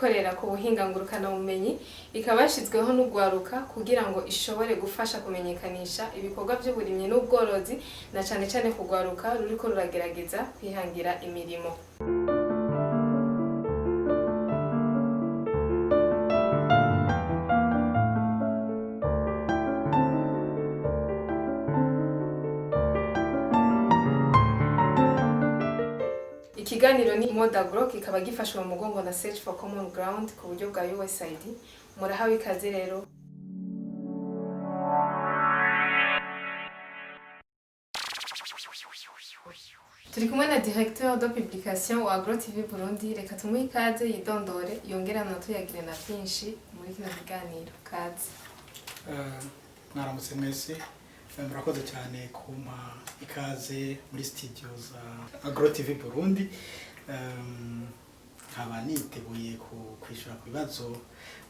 ikorera ku buhinga ngurukanabumenyi, ikaba yashyizweho n'urwaruka kugira ngo ishobore gufasha kumenyekanisha ibikorwa by'uburimyi n'ubworozi, na cane cane kugwaruka ruriko ruragerageza kwihangira imirimo. Ikiganiro ni Modagro, kikaba gifashwe mu mugongo na Search for Common Ground ku buryo bwa USAID. Murahawe ikaze rero. Turi kumwe na directeur de publication wa Agro TV Burundi. Reka tumuhe ikaze, yidondore, yongere anatuyagire na byinshi muri kino kiganiro. Kaze. Mwaramutse mwese. Murakoze cyane kumpa ikaze muri studio za Agro TV Burundi. Nkaba niteguye kwishura ku bibazo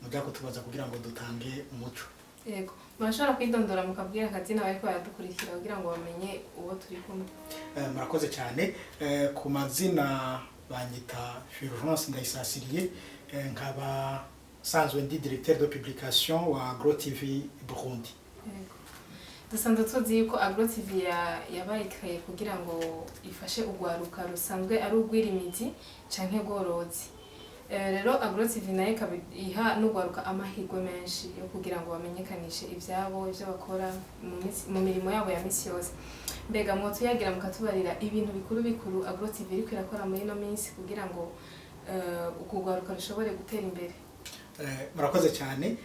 mujya kutubaza kugira ngo dutange umuco. Yego, murashobora kwidondora mukabwira akazina bariko baradukurikira kugira ngo bamenye uwo turi kumwe. Murakoze cyane. Ku mazina banyita Fulgence Ndayisasiriye, nkaba nsanzwe ndi directeur de publication wa Agro TV Burundi. Yego. Dusanzwe tuzi yuko Agro TV yabaye créé kugira ngo ifashe urwaruka rusanzwe ari urw'irimizi canke rworozi. Rero Agro TV nayo ikaba iha n'urwaruka amahirwe menshi yo kugira ngo bamenyekanishe ivyabo, ivyo bakora mu mirimo yabo ya misi yose. Mbega mwotuyagira mukatubarira ibintu bikuru bikuru Agro TV iriko irakora muri ino minsi kugira ngo urwo rwaruka rushobore gutera imbere? Murakoze cyane.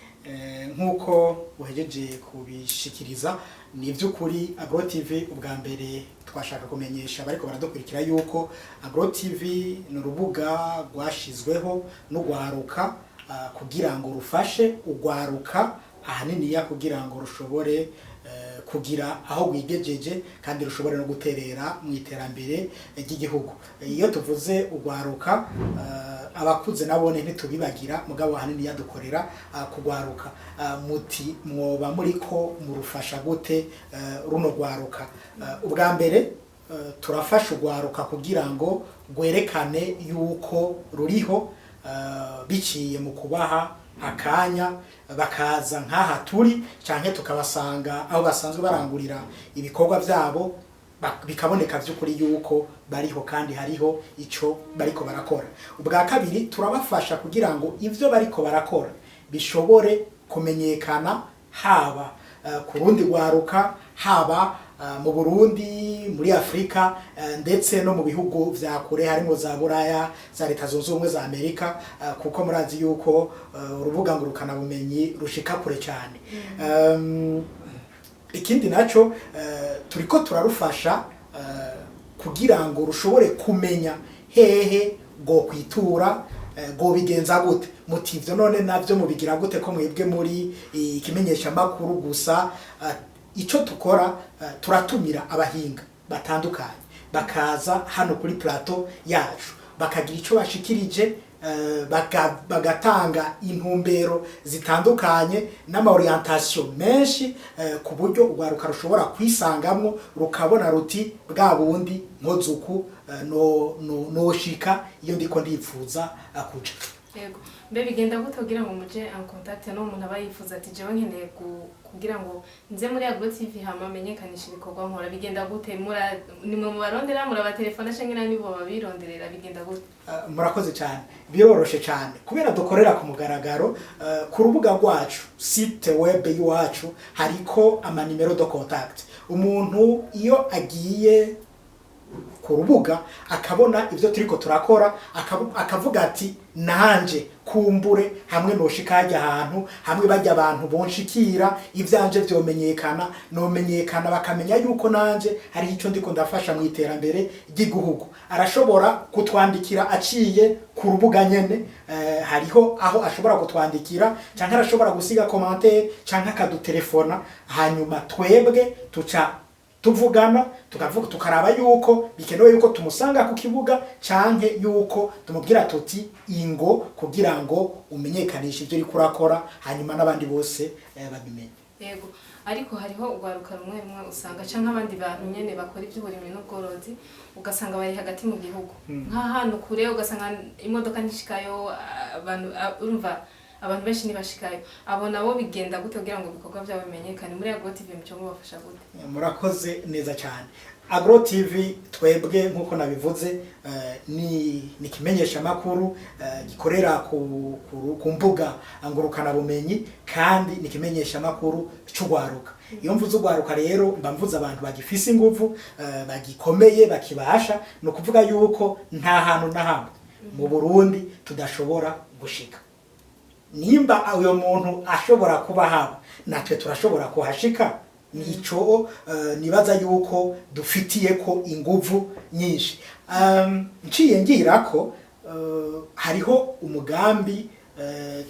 Nk'uko uhejeje kubishikiriza, ni iby'ukuri, Agro TV, ubwa mbere twashaka kumenyesha bariko baradukurikira yuko Agro TV ni urubuga rwashizweho n'urwaruka kugira ngo rufashe urwaruka ahaniniya kugira ngo rushobore kugira aho rwigejeje kandi rushobore no guterera mu iterambere ry'igihugu. Iyo tuvuze urwaruka, abakuze nabone ntitubibagira, mugabo ahanini yadukorera kugwaruka. Muti mwoba muriko murufasha gute runo rwaruka? Ubwa mbere turafasha urwaruka kugira ngo rwerekane yuko ruriho, biciye mu kubaha akanya bakaza nk'aha turi canke tukabasanga aho basanzwe barangurira ibikorwa byabo, bikaboneka by'ukuri yuko bariho kandi hariho ico bariko barakora. Ubwa kabiri, turabafasha kugira ngo ivyo bariko barakora bishobore kumenyekana, haba ku rundi rwaruka, haba mu Burundi, muri Afrika, ndetse no mu bihugu vya kure harimo za Buraya, za Leta Zunze Ubumwe za Amerika, kuko murazi yuko urubuga ngurukanabumenyi rushika kure cyane. Ikindi naco, turiko turarufasha kugira ngo rushobore kumenya hehe go kwitura, go bigenza gute. Muti ivyo none navyo mubigira gute ko mwebwe muri ikimenyesha makuru gusa? Ico tukora, turatumira abahinga batandukanye bakaza hano kuri plateau yacu, bakagira ico bashikirije, bagatanga intumbero zitandukanye n'ama orientation menshi, ku buryo urwaruka rushobora kwisangamwo, rukabona ruti bwa bundi nkozuku no noshika iyo ndiko ndipfuza kuja. Yego. Mbe bigenda gute kugira ngo muje en contact n'uwo muntu aba yifuza ati jewe nkeneye kugira ngo nze muri Agro TV hama menyekanisha ibikorwa nkora? Bigenda gute? Mura nimwe mubarondera, murabatelefona, canke nabo nibo babironderera? Bigenda gute? Murakoze cyane. Biroroshe cyane kubera dukorera ku mugaragaro. Ku rubuga rwacu, site web y'iwacu, hariko ama numéro de contact. Umuntu iyo agiye ku rubuga akabona ibyo turiko turakora, akavuga ati nanje kumbure hamwe noshika hajya ahantu hamwe bajya abantu bonshikira, ivyanje vyomenyekana, nomenyekana, bakamenya yuko nanje hari ico ndiko ndafasha mu iterambere ry'igihugu, arashobora kutwandikira aciye ku rubuga nyene. Hariho aho ashobora kutwandikira, canke arashobora gusiga commentaire, canke akadutelefona, hanyuma twebwe tuca tuvugana, tukavuga, tukaraba yuko bikenewe yuko tumusanga ku kibuga canke yuko tumubwira tuti ingo kugira ngo umenyekanishe ibyo uriko urakora, hanyuma n'abandi bose babimenye. Yego, ariko hariho urwaruka rumwe rumwe usanga, canke abandi bantu nyene bakora ivy'uburimyi n'ubworozi, ugasanga bari hagati mu gihugu, nk'ahantu kure, ugasanga imodoka ntishikayo. Abantu urumva abantu benshi ntibashikayo. Abo nabo bigenda gute kugira ngo ibikorwa byabo bimenyekane? Muri Agro TV muco mubafasha gute? Murakoze neza cyane. Agro TV twebwe, nk'uko nabivuze, ni kimenyesha makuru gikorera ku mbuga ngurukana bumenyi, kandi ni kimenyesha makuru c'ugwaruka. Iyo mvuze ugwaruka rero, mba mvuze abantu bagifise inguvu, bagikomeye, bakibasha. Ni ukuvuga yuko nta hantu na hamwe mu Burundi tudashobora gushika. Nimba uyo muntu ashobora kuba haba, natwe turashobora kuhashika. Nico nibaza yuko dufitiye ko inguvu nyinshi. Nciye ngira ko hariho umugambi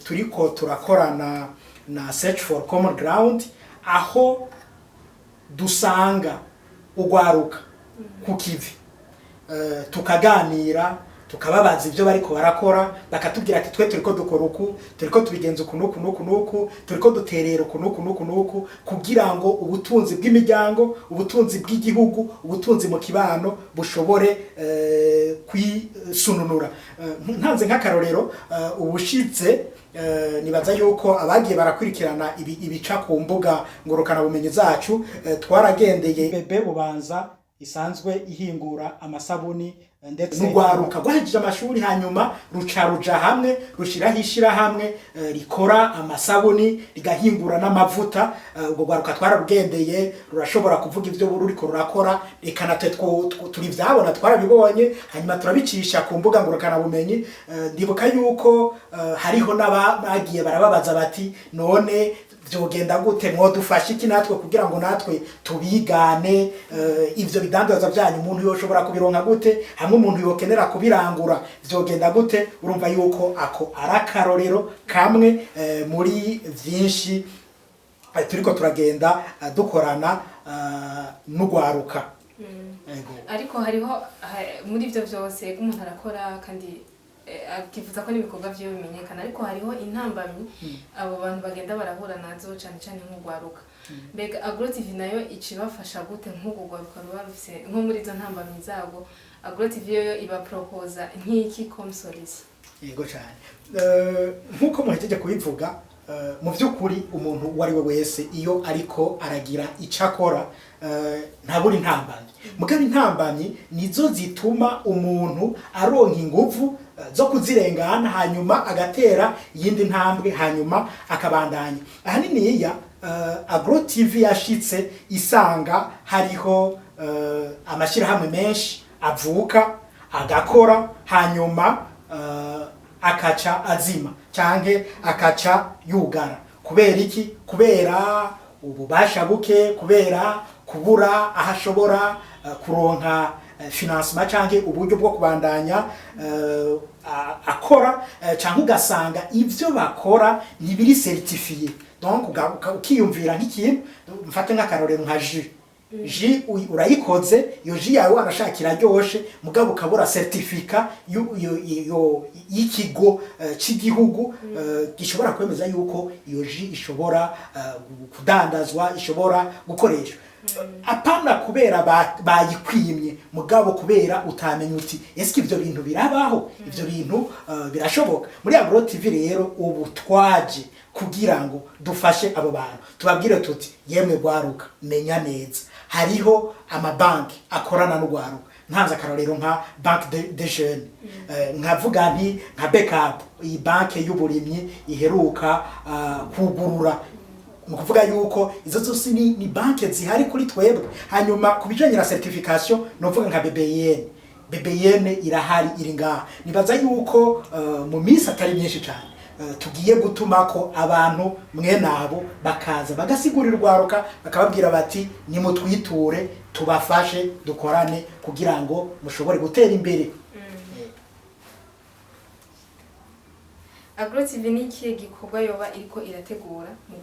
turiko turakorana na Search for Common Ground, aho dusanga ugwaruka ku kivi, tukaganira, tukababaza ibyo bariko barakora, bakatubwira ati: "Twe turiko dukora uku, turiko tubigenza uku nuku nuku nuku, turiko duterera uku nuku nuku nuku, kugira ngo ubutunzi bw'imiryango, ubutunzi bw'igihugu, ubutunzi mu kibano bushobore kwisununura." Ntanze nk'akarorero, ubushitse nibaza yuko abagiye barakurikirana ibica ku mbuga ngurukanabumenyi zacu, twaragendeye Bebe Bubanza isanzwe ihingura amasabuni, ndetse n'urwaruka rwahejeje amashuri, hanyuma ruca ruja hamwe, rushiraho ishirahamwe rikora amasabuni, rigahingura n'amavuta. Urwo rwaruka twararugendeye, rurashobora kuvuga ibyo ruriko rurakora. Reka natwe turi vyabona, twarabibonye, hanyuma turabicisha ku mbuga ngurukanabumenyi. Ndibuka yuko hariho n'abagiye barababaza bati: "None vyogenda gute? Mwodufasha iki natwe kugira ngo natwe tubigane? Ivyo bidandaza vyanyu umuntu yoshobora kubironka gute? Hamwe umuntu yokenera kubirangura vyogenda gute?" Urumva yuko ako ari akarorero kamwe muri vyinshi turiko turagenda dukorana n'ugwaruka. Ego. Ariko hariho muri ibyo byose umuntu arakora kandi akifuza ko n'ibikorwa vyiwe bimenyekana, ariko hariho intambamyi abo bantu bagenda barahura nazo, cane cane nk'ugwaruka. Mbega Agro TV nayo icibafasha gute nk'urwo rwaruka ruba rufise nko muri izo ntambamyi zarwo? Agro TV yoyo ibaproposa nk'iki comme solution? Yego cyane. Nk'uko muhejeje kubivuga, mu by'ukuri umuntu uwo ari we wese iyo ariko aragira icyo akora, ntabura intambamyi. Mugabo intambamyi nizo zituma umuntu aronka inguvu zo kuzirengana, hanyuma agatera iyindi ntambwe, hanyuma akabandanya. Ahaniniya Agro TV yashitse isanga hariho amashyirahamwe menshi avuka, agakora, hanyuma akaca azima canke akaca yugara. Kubera iki? Kubera ububasha buke, kubera kubura aho ashobora kuronka financement canke uburyo bwo kubandanya akora, canke ugasanga ivyo bakora ntibiri certifié. Donc ukiyumvira nk'ikintu, mfate nk'akarorero nka jus urayikoze, iyo jus yawe wanashaka iraryoshe, mugabo ukabura certificat y'ikigo c'igihugu gishobora kwemeza yuko iyo jus ishobora kudandazwa, ishobora gukoreshwa. Apana kubera bayikwimye, mugabo kubera utamenya uti: "Eske ivyo bintu birabaho? Ivyo bintu birashoboka?" Muri Agro TV rero ubu twaje kugira ngo dufashe abo bantu, tubabwire tuti: "Yemwe rwaruka, menya neza hariho amabanki akorana n'urwaruka." Ntanze akarorero nka Banque de Jeunes, nkavuga nti nka Backup, iyi banke y'uburimyi iheruka kugurura. Ni ukuvuga yuko izo zose ni banke zihari kuri twebwe. Hanyuma ku bijanye na certification, novuga nka BBN. BBN irahari, iri ngaha. Nibaza yuko mu minsi atari myinshi cyane tugiye gutuma ko abantu mwene abo bakaza bagasigurira urwaruka, bakababwira bati: "Nimutwiture, tubafashe, dukorane kugira ngo mushobore gutera imbere." Agro TV ni ikihe gikorwa yoba iriko irategura mu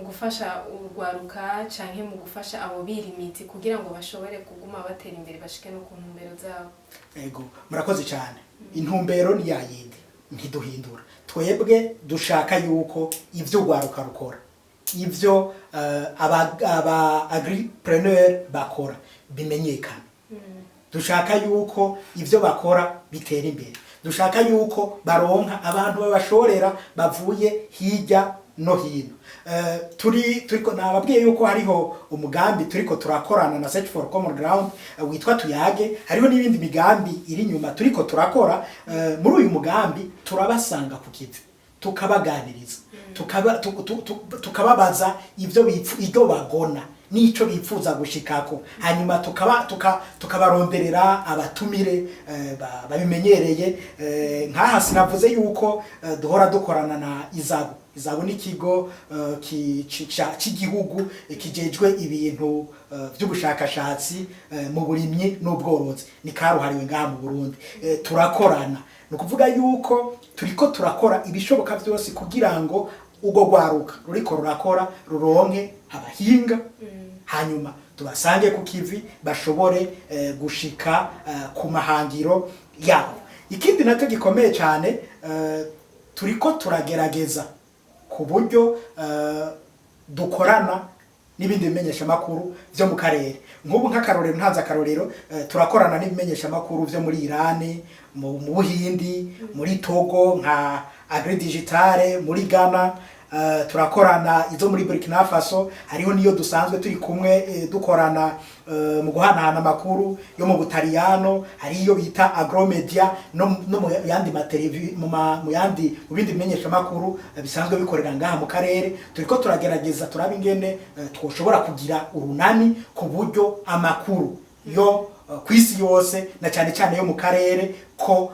gufasha urwaruka canke mu gufasha abo birimizi kugira ngo bashobore kuguma batera imbere, bashike no ku ntumbero zabo? Ego, murakoze cyane. Intumbero ni yayindi, ntiduhindura. Twebwe dushaka yuko ivyo urwaruka rukora, ivyo aba agripreneur bakora bimenyekana. Dushaka yuko ivyo bakora bitera imbere. Dushaka yuko baronka abantu babashorera bavuye hirya no hino. Turiko nababwiye yuko hariho umugambi turiko turakorana na Search for Common Ground, witwa Tuyage. Hariho n'ibindi migambi iri inyuma turiko turakora. Muri uyu mugambi turabasanga ku kivi, tukabaganiriza, tukababaza ibyo bagona n'ico bipfuza gushikako, hanyuma tukabaronderera abatumire babimenyereye. Nkaha sinavuze yuko duhora dukorana na ISABU. ISABU ni ikigo c'igihugu kijejwe ibintu vy'ubushakashatsi mu burimyi n'ubworozi, ni karuhariwe ngaha mu Burundi. Turakorana, ni ukuvuga yuko turiko turakora ibishoboka byose kugira ngo urwo rwaruka ruriko rurakora ruronke abahinga, hanyuma tubasange ku kivi, bashobore gushika ku mahangiro yabo. Ikindi nacyo gikomeye cyane, turiko turagerageza ku buryo dukorana n'ibindi bimenyeshamakuru byo mu karere. Nk'ubu nk'akarorero, ntanze akarorero, turakorana n'ibimenyeshamakuru byo muri Irani, mu Buhindi, muri Togo nka Agri Digitale, muri Ghana, turakorana izo muri Burkina Faso. Hariho niyo dusanzwe turi kumwe, dukorana mu guhanahana amakuru yo mu Butaliyano, hari iyo bita Agromedia, no mu yandi matelevi, mu yandi, mu bindi bimenyeshamakuru bisanzwe bikorera ngaha mu karere. Turiko turagerageza turaba ingene twoshobora kugira urunani ku buryo amakuru yo ku isi yose, na cyane cyane yo mu karere, ko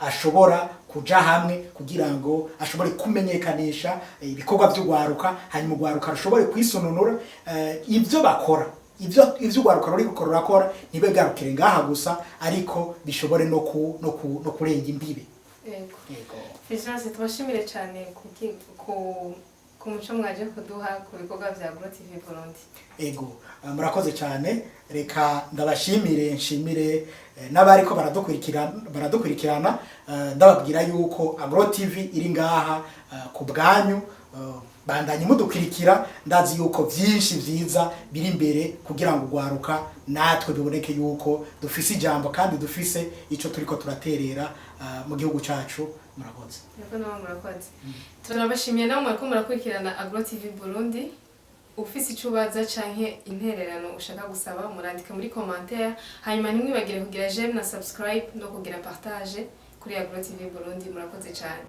ashobora kuja hamwe kugira ngo ashobore kumenyekanisha ibikorwa by'ugwaruka, hanyuma ugwaruka rushobore kwisununura. Ibyo bakora, ibyo ugwaruka ruri gukora rurakora, ntibegarukire ngaha gusa, ariko bishobore no kurenga imbibe. Yego. Yego. Fulgence, tubashimire cyane ku muco mwaje kuduha ku bikorwa vya Agro TV Burundi. Ego, murakoze cyane. Reka ndabashimire, nshimire n'abariko baradukurikirana, ndababwira yuko Agro TV iri ngaha ku bwanyu. Bandanye mudukurikira, ndazi yuko byinshi byiza biri imbere kugira ngo ugwaruka natwe biboneke yuko dufise ijambo kandi dufise ico turiko turaterera mu gihugu cacu. Murakoze. Yego, nabo murakoze. Turabashimiye namwe mwariko murakurikirana Agro TV Burundi. Ufise ico ubaza canke intererano ushaka gusaba, murandika muri commentaire, hanyuma ntimwibagire kugira j'aime na subscribe no kugira partage kuri Agro TV Burundi. Murakoze cyane.